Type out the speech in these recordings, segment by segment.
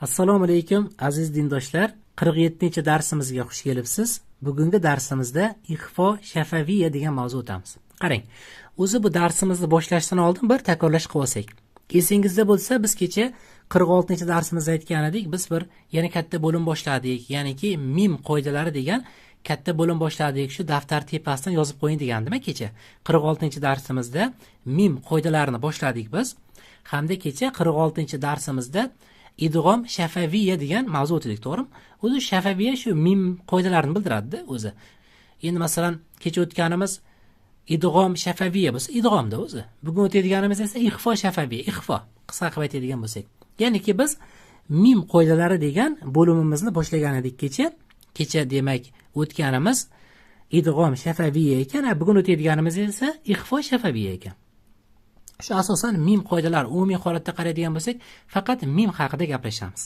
Assalomu alaykum, aziz dindoshlar. 47-darsimizga xush kelibsiz. Bugungi darsimizda ixfo shafaviya degan mavzu o'tamiz. Qarang, o'zi bu darsimizni boshlashdan oldin bir takrorlash qilib olsak. Esingizda bo'lsa, biz kecha 46-darsimizda aytgan edik, biz bir yana katta bo'lim boshladik, ya'niki mim qoidalari degan katta bo'lim boshladik. Shu daftar tepasidan yozib qo'ying degandim kecha. 46-darsimizda mim qoidalarini boshladik biz. Hamda kecha 46-darsimizda idg'om shafaviya degan mavzu o'tdik, to'g'rimi? O'zi shafaviya shu mim qoidalarini bildiradi-da o'zi. Endi masalan, kecha o'tganimiz idg'om shafaviya bo'lsa, idg'omda o'zi. Bugun o'tadiganimiz esa ixfo shafaviya, ixfo qisqa qilib aytadigan bo'lsak. Ya'niki biz mim qoidalari degan bo'limimizni boshlagan edik kecha. Kecha demak o'tganimiz idg'om shafaviya ekan, bugun o'tadiganimiz esa ixfo shafaviya ekan. Shu asosan mim qoidalari umumiy holatda qaraydigan bo'lsak, faqat mim haqida gaplashamiz.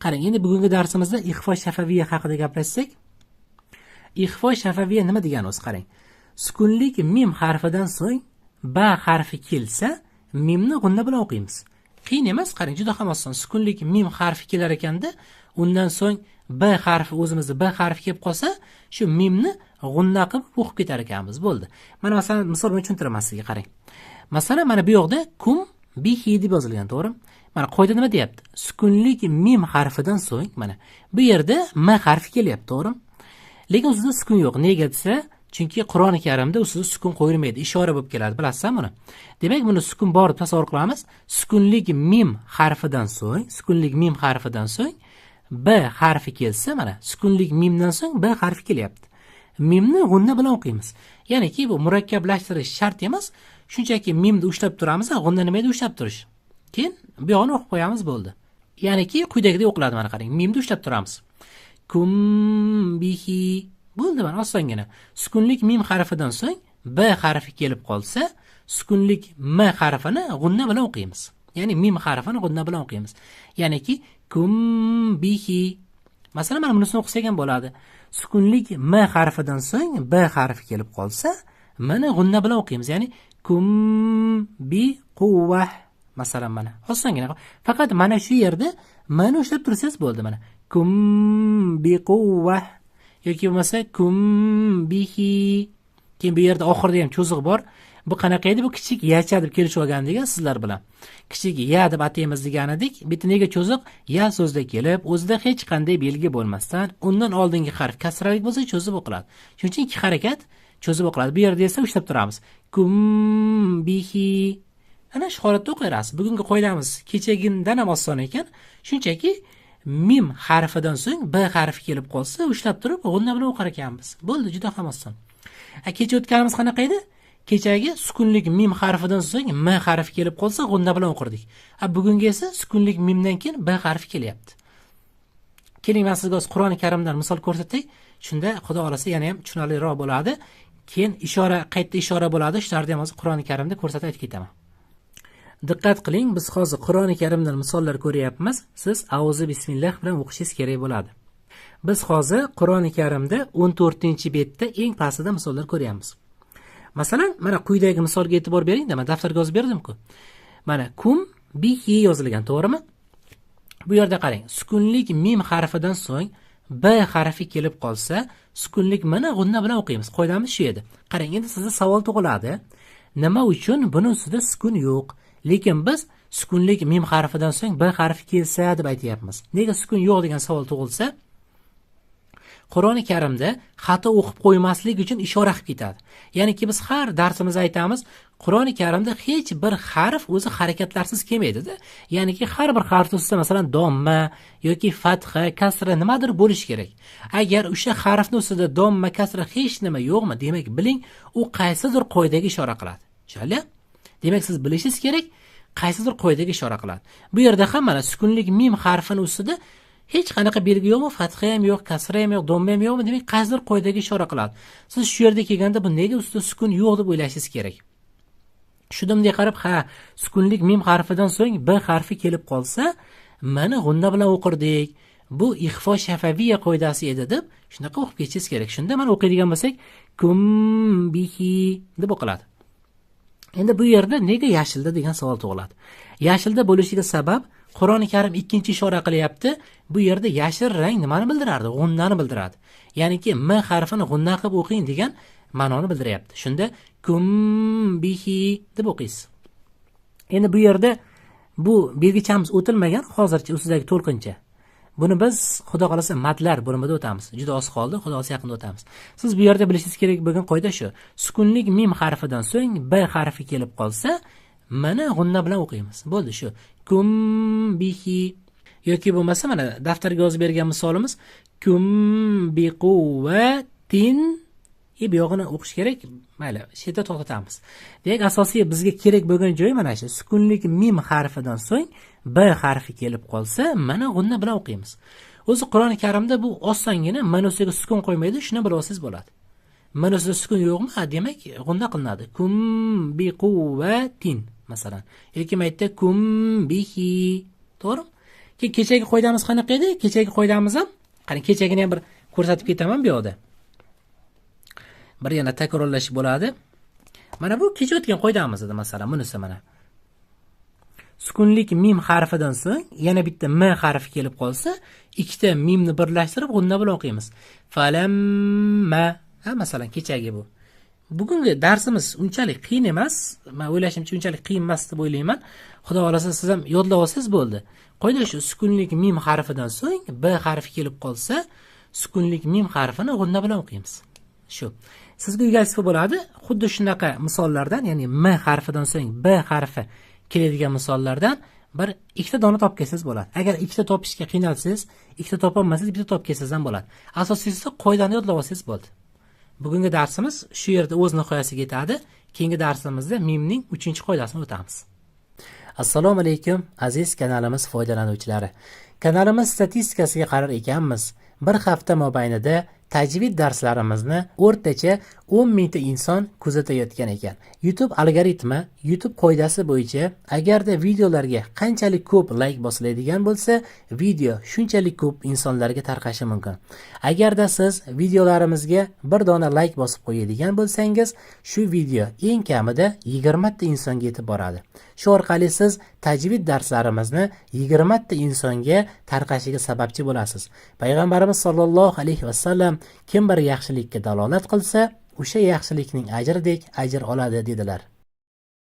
Qarang, endi bugungi darsimizda ixfo shafaviya haqida gaplashsak, ixfo shafaviya nima degani o'zi qarang. Sukunlik mim harfidan so'ng ba harfi kelsa, mimni g'unna bilan o'qiymiz. Qiyin emas, qarang, juda ham oson. Sukunlik mim harfi kelar ekanda, undan so'ng b harfi, o'zimizda b harfi kelib qolsa, shu mimni g'unna qilib o'qib ketar ekanmiz, bo'ldi. Mana masalan, misol bilan tushuntiraman sizga, qarang. Masalan, mana bu yoqda kum bihi deb yozilgan, to'g'rimi? Mana qoida nima deyapti? Sukunlik mim harfidan so'ng mana bu yerda m harfi kelyapti, to'g'rimi? Lekin ustida sukun yo'q. Nega desa, chunki Qur'oni Karimda ustida sukun qo'yilmaydi, ishora bo'lib keladi, bilasizmi buni? Demak, buni sukun bor deb tasavvur qilamiz. Sukunlik mim harfidan so'ng, sukunlik mim harfidan so'ng b harfi kelsa, mana sukunlik mimdan so'ng b harfi kelyapti. Mimni g'unna bilan o'qiymiz. Ya'niki bu murakkablashtirish shart emas. Shunchaki mimni ushlab turamiz, g'unna nima edi ushlab turish. Keyin bu yog'ini o'qib qo'yamiz, bo'ldi. Ya'niki quyidagidek o'qiladi, mana qarang. Mimni ushlab turamiz. Kum bihi bo'ldi, mana osongina. Sukunlik mim harfidan so'ng b harfi kelib qolsa, sukunlik m harfini g'unna bilan o'qiymiz. Ya'ni mim harfini g'unna bilan o'qiymiz. Ya'niki kum bihi. Masalan, mana bunisini o'qisak ham bo'ladi. Sukunlik m harfidan so'ng b harfi kelib qolsa, mni g'unna bilan o'qiymiz. Ya'ni kum bi quvva. Masalan, mana osongina. Faqat mana shu yerda mni ushlab tursangiz bo'ldi, mana. Kum bi quvva yoki bo'lmasa kum bihi. Keyin bu yerda oxirida ham cho'ziq bor. Bu qanaqa edi? Bu kichik yacha deb kelishib olgan degan sizlar bilan. Kichik ya deb ataymiz degan edik. Bitta nega cho'ziq? Ya so'zda kelib, o'zida hech qanday belgi bo'lmasdan, undan oldingi harf kasralik bo'lsa cho'zib o'qiladi. Shuning uchun ikki harakat cho'zib o'qiladi. Bu yerda esa ushlab turamiz. Kum bihi. Ana shu holatda o'qiymiz. Bugungi qoidamiz kechagindan ham oson ekan. Shunchaki mim harfidan so'ng b harfi kelib qolsa, ushlab turib g'unna bilan o'qar ekanmiz. Bo'ldi, juda ham oson. Kecha o'tganimiz qanaqa edi? Kechagi sukunlik mim harfidan so'ng m harfi kelib qolsa, g'unna bilan o'qirdik. Bugungi esa sukunlik mimdan keyin b harfi kelyapti. Keling, men sizga Qur'oni Karimdan misol ko'rsatay. Shunda Xudo xolasa yana ham tushunarliroq bo'ladi. Keyin ishora, qayta ishora bo'ladi. Shularni ham hozir Qur'oni Karimda ko'rsatib aytib ketaman. Diqqat qiling, biz hozir Qur'oni Karimdan misollar ko'ryapmiz. Siz auzu bismillah bilan o'qishingiz kerak bo'ladi. Biz hozir Qur'oni Karimda 14-betda eng pastida misollar ko'ryapmiz. Masalan, mana quyidagi misolga e'tibor bering-da, men daftarga yozib berdim-ku. Mana kum bihi yozilgan, to'g'rimi? Bu yerda qarang, sukunlik mim harfidan so'ng b harfi kelib qolsa, sukunlik mni g'unna bilan o'qiymiz. Qoidamiz shu edi. Qarang, endi sizda savol tug'iladi. Nima uchun buni ustida sukun yo'q? Lekin biz sukunlik mim harfidan so'ng b harfi kelsa deb aytyapmiz. Nega sukun yo'q degan savol tug'ilsa, Qur'oni Karimda xato o'qib qo'ymaslik uchun ishora qilib ketadi. Ya'niki biz har darsimizda aytamiz, Qur'oni Karimda hech bir harf o'zi harakatlarsiz kelmaydi-da. Ya'niki har bir harf ustida masalan domma yoki fatha, kasra nimadir bo'lishi kerak. Agar o'sha harfning ustida domma, kasra hech nima yo'qmi, demak biling, u qaysidir qoidaga ishora qiladi. Tushunarli? Demak siz bilishingiz kerak, qaysidir qoidaga ishora qiladi. Bu yerda ham mana sukunlik mim harfini ustida hech qanaqa belgi yo'qmi? Fatha ham yo'q, kasra ham yo'q, domma ham yo'qmi? Demak, qaysidir qoidaga ishora qiladi. Siz shu yerda kelganda bu nega ustida sukun yo'q deb o'ylashingiz kerak. Shunda bunday qarab, ha, sukunlik mim harfidan so'ng b harfi kelib qolsa, mana g'unna bilan o'qirdik. Bu ixfo shafaviya qoidasi edi deb shunaqa o'qib ketishingiz kerak. Shunda mana o'qiydigan bo'lsak, kum bihi deb o'qiladi. Endi bu yerda nega yashilda degan savol tug'iladi. Yashilda bo'lishiga sabab Qur'oni Karim ikkinchi ishora qilyapti. Bu yerda yashil rang nimani bildirardi? G'unnani bildiradi. Ya'niki m harfini g'unna qilib o'qing degan ma'noni bildiryapti. Shunda kum bihi deb o'qiysiz. Endi bu yerda bu belgichamiz o'tilmagan hozircha ustidagi to'lqincha. Buni biz xudo xolasa madlar bo'limida o'tamiz. Juda oz qoldi, xudo xolasa yaqinda o'tamiz. Siz bu yerda bilishingiz kerak bo'lgan qoida shu. Sukunlik mim harfidan so'ng b harfi kelib qolsa, mana g'unna bilan o'qiymiz. Bo'ldi shu. Kum bihi yoki bo'lmasa mana daftarga yozib bergan misolimiz kum biquvatin, bu yog'ini o'qish kerak. Mayli, shu yerda to'xtatamiz. Demak, asosiy bizga kerak bo'lgan joyi mana shu. Sukunlik mim harfidan so'ng b harfi kelib qolsa, mana g'unna bilan o'qiymiz. O'zi Qur'oni Karimda bu osongina mana ustiga sukun qo'ymaydi, shuni bilib olsangiz bo'ladi. Mana ustida sukun yo'qmi? Demak, g'unna qilinadi. Kum biquvatin masalan. Yoki mayda kum bihi. To'g'rimi? Keyin kechagi qoidamiz qanaqa edi? Kechagi qoidamiz ham, qarang, kechagini ham bir ko'rsatib ketaman bu yoqda. Bir yana takrorlash bo'ladi. Mana bu kecha o'tgan qoidamiz edi masalan, bunisi mana. Sukunlik mim harfidan so'ng yana bitta m harfi kelib qolsa, ikkita mimni birlashtirib g'unna bilan o'qiymiz. Falamma, ha, masalan, kechagi bu. Bugungi darsimiz unchalik qiyin emas. Men o'ylashimcha unchalik qiyin emas deb o'ylayman. Xudo xolasa siz ham yodlab olsangiz bo'ldi. Qoida shu, sukunlik mim harfidan so'ng b harfi kelib qolsa, sukunlik mim harfini g'unna bilan o'qiymiz. Shu. Sizga uyga bo'ladi. Xuddi shunaqa misollardan, ya'ni m harfidan so'ng b harfi keladigan misollardan bir ikkita dona topib kelsangiz bo'ladi. Agar ikkita topishga qiynalsangiz, ikkita topolmasangiz, bitta topib kelsangiz ham bo'ladi. Asosiysi qoidani yodlab olsangiz bo'ldi. Bugungi darsimiz shu yerda o'z nihoyasiga yetadi. Keyingi darsimizda mimning 3-qoidasini o'tamiz. Assalomu alaykum aziz kanalimiz foydalanuvchilari. Kanalimiz statistikasiga qarar ekanmiz, bir hafta mobaynida tajvid darslarimizni o'rtacha 10 mingta inson kuzatayotgan ekan. YouTube algoritmi, YouTube qoidasi bo'yicha agarda videolarga qanchalik ko'p like bosiladigan bo'lsa, video shunchalik ko'p insonlarga tarqashi mumkin. Agarda siz videolarimizga bir dona like bosib qo'yadigan bo'lsangiz, shu video eng kamida 20 ta insonga yetib boradi. Shu orqali siz tajvid darslarimizni 20 ta insonga tarqashiga sababchi bo'lasiz. Payg'ambarimiz sollallohu alayhi vasallam kim bir yaxshilikka dalolat qilsa, o'sha yaxshilikning ajridek ajr oladi dedilar.